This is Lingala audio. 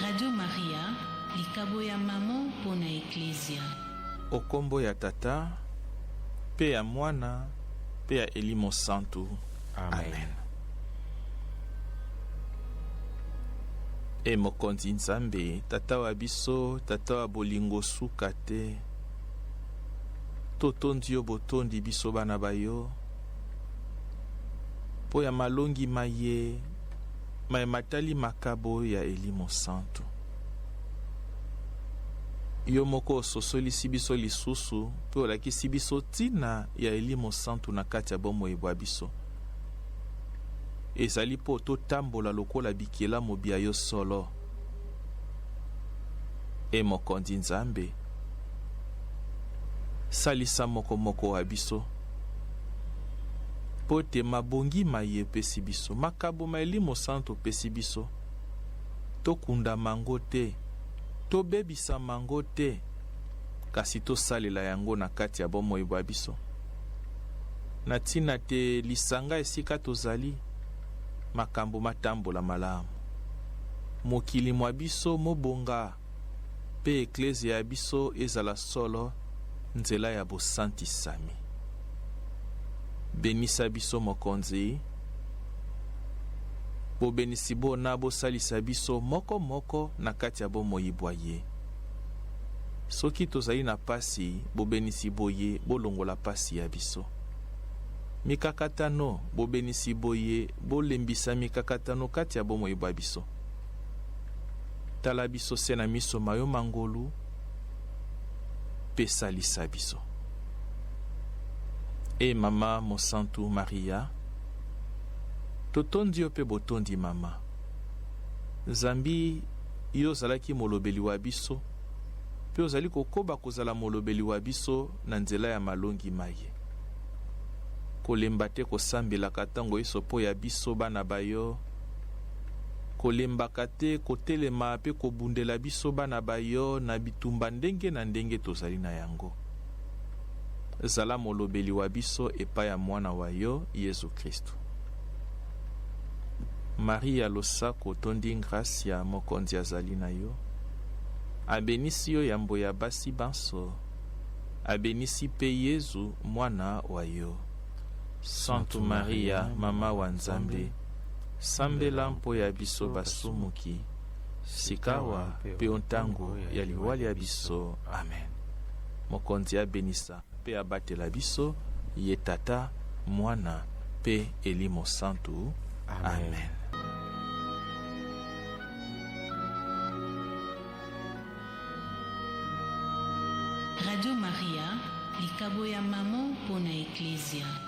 Radio Maria, likabo ya mamo mpo na Eklezia. O kombo ya Tata, mpe ya Mwana, mpe ya Elimo Santu. Amen. Amen. E Mokonzi Nzambe, Tata wa biso, Tata wa bolingo suka te, totondi yo botondi biso bana ba yo mpo ya malongi maye maye matali makabo ya Elimo Santu. Yo moko ososolisi biso lisusu mpe olakisi biso ntina ya Elimo Santu na kati ya bomoi bwa biso. Ezali mpo totambola lokola bikelamo bya yo solo. E Mokonzi Nzambe, salisa moko moko wa biso mpo ete mabongi maye epesi biso, makabo ma Elimo Santu opesi biso, tokunda mango te, tobebisa mango te, kasi tosalela yango na kati ya bomoi bwa biso. Na ntina te lisanga esika tozali, makambo matambola malamu, mokili mwa biso mobonga, mpe eklezia ya biso ezala solo nzela ya bosantisami. Benisa biso Mokonzi, bobenisi bona bosalisa biso moko moko na kati ya bomoi bwa ye. Soki tozali na pasi, bobenisi boye bolongola pasi ya biso. Mikakatano, bobenisi boye bolembisa mikakatano kati ya bomoi bwa biso. Tala biso se na miso ma yo ma ngolu, mpe salisa biso. E Mama Mosantu Maria, totondi yo mpe botondi mama, zambi yo ozalaki molobeli wa biso mpe ozali kokoba kozala molobeli wa biso na nzela ya malongi maye. Kolemba te kosambelaka ntango inso mpo ya biso bana ba yo, kolembaka te kotelema mpe kobundela biso bana ba yo na bitumba ndenge na ndenge tozali na yango. Zala molobeli wa biso epai ya Mwana wa yo, Yezu Kristu. Maria losako otondi ngrasia, Mokonzi azali na yo. Abenisi yo yambo ya basi banso, abenisi mpe Yezu Mwana wa yo. Santu Maria, Mama wa Nzambe, sambela mpo ya biso basumuki, sikawa mpe o ntango ya liwa lya biso. Amen. Mokonzi abenisa mpe abatela biso, ye Tata, Mwana mpe Elimo Santu. Amen. Amen. Radio Maria, likabo ya mamo mpo na Eklezia.